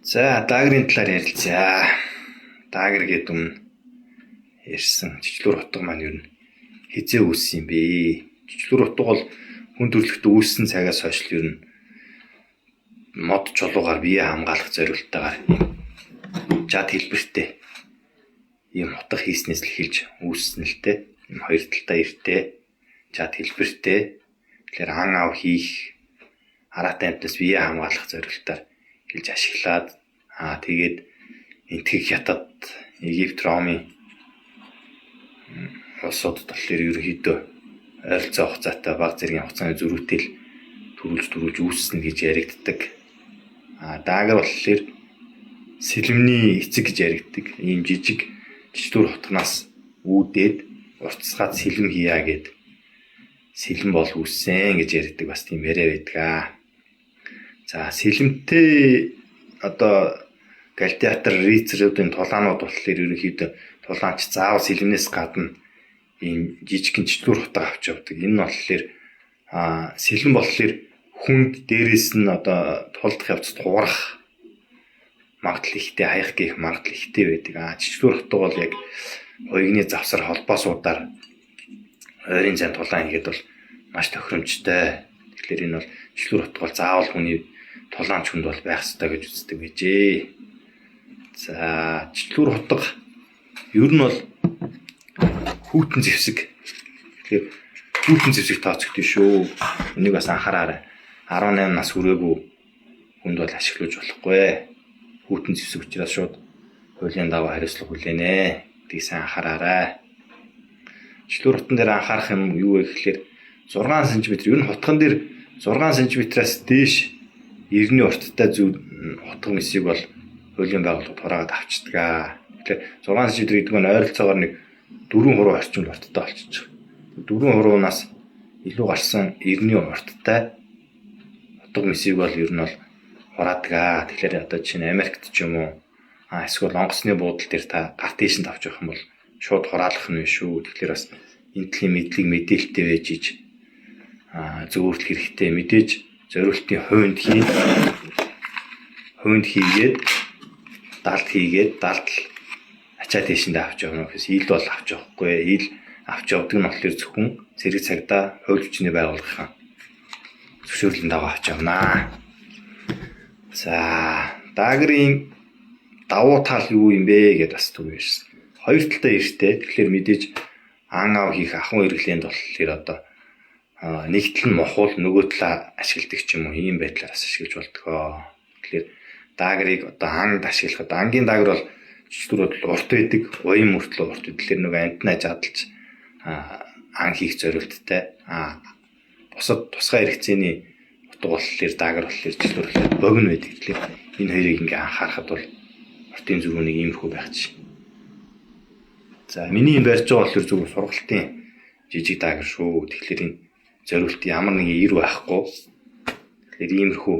За, даагрын талаар ярилцъя. Даагр гэдэг өмнө ярьсан чичлүүр утга маань ер нь хизээ үүссэн юм бэ? Чичлүүр утга бол хүн төрөлхтөө үүссэн цагаас хойш л ер нь мод чулуугаар бие хамгаалах зорилтойгоор ийм жад хэлбэртэй ийм утга хийснээс л эхэлж үүссэн л дээ. Ийм хоёр талдаа эртээ жад хэлбэртэй. Тэгэхээр ан ав хийх араатай амьтнаас бие хамгаалах зорилтоор хэлж ашиглаад тэгээд Энэтхэг, Хятад, Египт, Ромын улсуудад болохоор ерөнхийдөө ойролцоо хугацаатай баг зэргийн хугацааны зөрүүтэй л төрүүлж үүссэн гэж яригддаг. Даагар болохоор сэлэмний эцэг гэж яригддаг. Ийм жижиг чичлүүр хутганаас үүдээд уртсгаад сэлэм хийя гэд сэлэм бол үүссэн гэж яригддаг, бас тийм яриа байдаг. За, сэлэмтэй одоо гладиатор, рыцаруудын тулаанууд болохоор ерөнхийдөө тулаанч заавал сэлэмнээс гадна ийм жижигхэн чичлүүр хутга авч явдаг. Энэ нь болохоор сэлэм болохоор хүнд дээрээс нь одоо тулдах явцад хугарах магадлал ихтэй, хаях гэх магадлал ихтэй байдаг. Чичлүүр хутга бол яг хуйгны завсар холбоосуудаар ойрын зайн тулаан хийгээд бол маш тохиромжтой. Тэгэхээр энэ бол чичлүүр хутга бол заавал хүний тулаанч хүнд бол байх ёстой гэж үздэг байжээ. За, чичлүүр хутга ер нь бол хүйтэн зэвсэг. Тэгэхээр хүйтэн зэвсэг тооцогдсон шүү. Энийг бас анхаараарай. 18 нас хүрээгүй хүнд бол ашиглаж болохгүй. Хүйтэн зэвсэг учраас шууд хуулийн дагуу хариуцлага хүлээнэ. Гэдгийг сайн анхаараарай. Чичлүүр хутган дээр анхаарах юм юу вэ гэхлээр 6 см, ер нь хутган дээр 6 см-аас дээш эртний урттай зүү хутга мисийг бол хуулийн байгууллагад хураагаад авчдаг. Тэгэхээр 6 см гэдэг нь ойролцоогоор нэг 4 хуруу орчимд урттай болчихж байгаа. 4 хуруунаас илүү гарсан эртний урттай хутга мисийг бол ер нь бол хураадаг. Тэгэхээр одоо жишээ нь Америкт ч юм уу эсвэл онгоцны буудал дээр та гарт ийшэнд авч явах юм бол шууд хураалах нь шүү. Тэгэхээр бас энэ төрлийн мэдлэг мэдээлэлтэй байж иж зөвөрөх хэрэгтэй. Мэдээж зориултын хувинд хийгээд далд хийгээд далд ачаа тийшэндээ авч явна гэхээс ил бол авч явахгүй. Ил авч явдаг нь болохоор зөвхөн цэрэг цагдаа хууль хүчний байгууллагын зөвшөөрлийн дагуу авч явна. За, даагрын давуу тал юу юм бэ гэдээ бас түр ярьсан. Хоёр талдаа эртээ. Тэгэхээр мэдээж ан ав хийх ахуйн хэрэглээнд болохоор одоо нэг тал нь мохуул нөгөө талаа ашигладаг ч юм уу, ийм байдлаар бас ашиглаж болдгоо. Тэгэхээр даагрыг одоо ангид ашиглахад ангийн даагар бол чичлүүр бол урт байдаг, уян мөртлөө урт байдаг. Тэгэхээр нөгөө амтнаа жадалж ан хийх зорилттой. Бусад тусгай хэрэгцээний утга болохоор даагар болохоор чичлүүр болохоор богино байдаг. Тэгэхээр энэ хоёрыг ингээ анхаарахад бол уртын зөрүүнийг иймэрхүү байх чинь. За, миний юм барьж байгаа болохоор зүгээр сургалтын жижиг даагар шүү. Тэгэхээр энэ зориулт ямар нэгэн ир байхгүй. Тэгэхээр иймэрхүү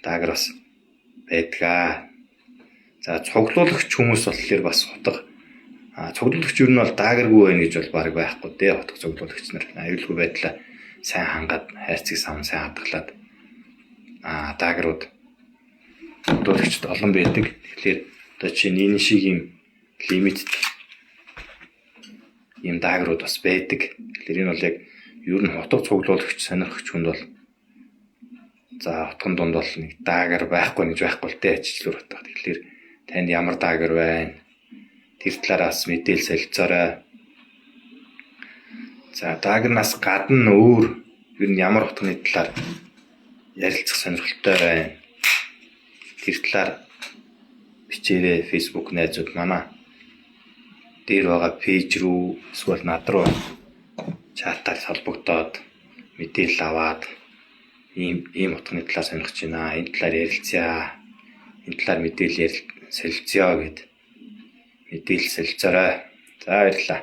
даагар бас байдгаа. За, цуглуулагч хүмүүс болохоор бас хутга. Цуглуулагч ер нь бол даагаргүй байна гэж бол баг байхгүй дээ. Хутга цуглуулагч нар аюулгүй байдлаа сайн хангаад хайрцаг сам сайн хадгалаад даагарууд цуглуулагчд олон байдаг. Тэгэхээр одоо чинь энэ шиг юм лимит ийм даагарууд бас байдаг. Тэгэхээр энэ бол яг ер нь хутга цуглуулагч сонирхогч хүнд бол за хутган дунд бол нэг даагар байхгүй гэж байхгүй л дээ, чичлүүр хутга. Тэгэхээр танд ямар даагар байна? Тэр талаараас мэдээлэл солилцоорой. За, даагарнаас гадна өөр ер нь ямар хутганы талаар ярилцах сонирхолтой байна? Тэр талаар бичээрэй. Facebook найзууд манай дээр байгаа пэйж рүү эсвэл над руу чатаар холбогдоод мэдээлэл аваад ийм утганы талаар сонирхож байна. Энэ талаар ярилцъя. Энэ талаар мэдээлэл солилцъё гэд мэдээлэл солилцоорой. За, баярлалаа.